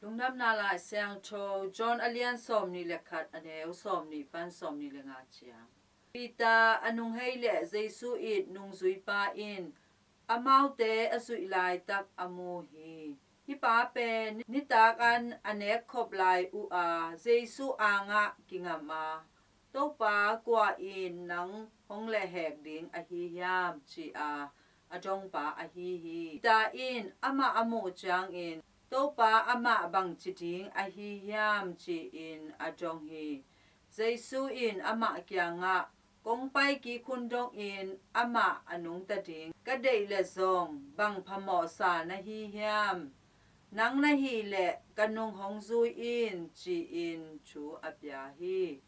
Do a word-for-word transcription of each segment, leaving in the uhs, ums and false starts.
Lungdamna Lai Siangtho John a lian sawmnih le khat, a neu sawmnih pan sawmnih le nga ciang. Peter a nung hei leh Jesu it nungzuipa-in amaute a zuih laitak a mu hi. Hih pa pen nitak an a nek khop lai uh a, Jesu angah kingam a, "Topa, kua in nang hong lehhek ding ahi hiam?" ci-a a dongpa ahi hi. Peter in amah a muh ciangin, "Topa, amah bangci ding ahi hiam?" ci-in a dong hi. Jesu in amah kiangah, "Kong pai kik hun dongin amah a nungta ding ka deih leh zong bang phamawhsa na hi hiam? Nang na hih leh ka nung hong zui in," ci-in thu a pia hi.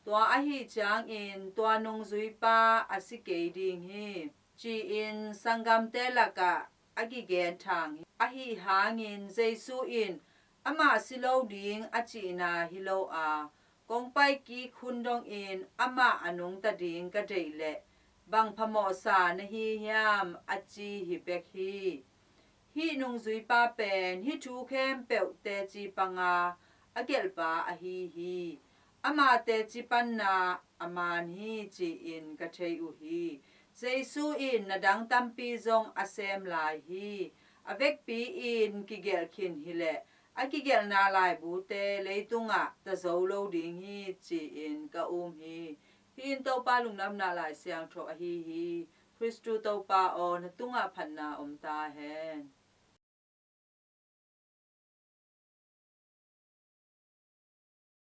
Tua ahih ciangin tua nungzuipa a si kei ding hi, ci-in sanggamte lakah a kigen thang hi. Ahi hangin Jesu in amah si lo ding a cihna hi lo a, "Kong pai kik hun dongin amah a nungta ding ka deih leh bang phamawhsa na hi hiam?" a ci hi bek hi. Hih nungzuipa pen hih thu khempeuh teci panga a gelhpa ahi hi. Ama teci panna a man hi, ci-in ka thei uh hi. Jesu in na dang tampi zong a sem lai hi. A vekpi-in kigelh khin hileh a kigelhna laibute leitungah ta zo lo ding hi, ci-in ka um hi. Hih in Topa Lungdamna Lai Siangtho ahi hi. Khristu Topa aw, na tungah phatna om ta hen.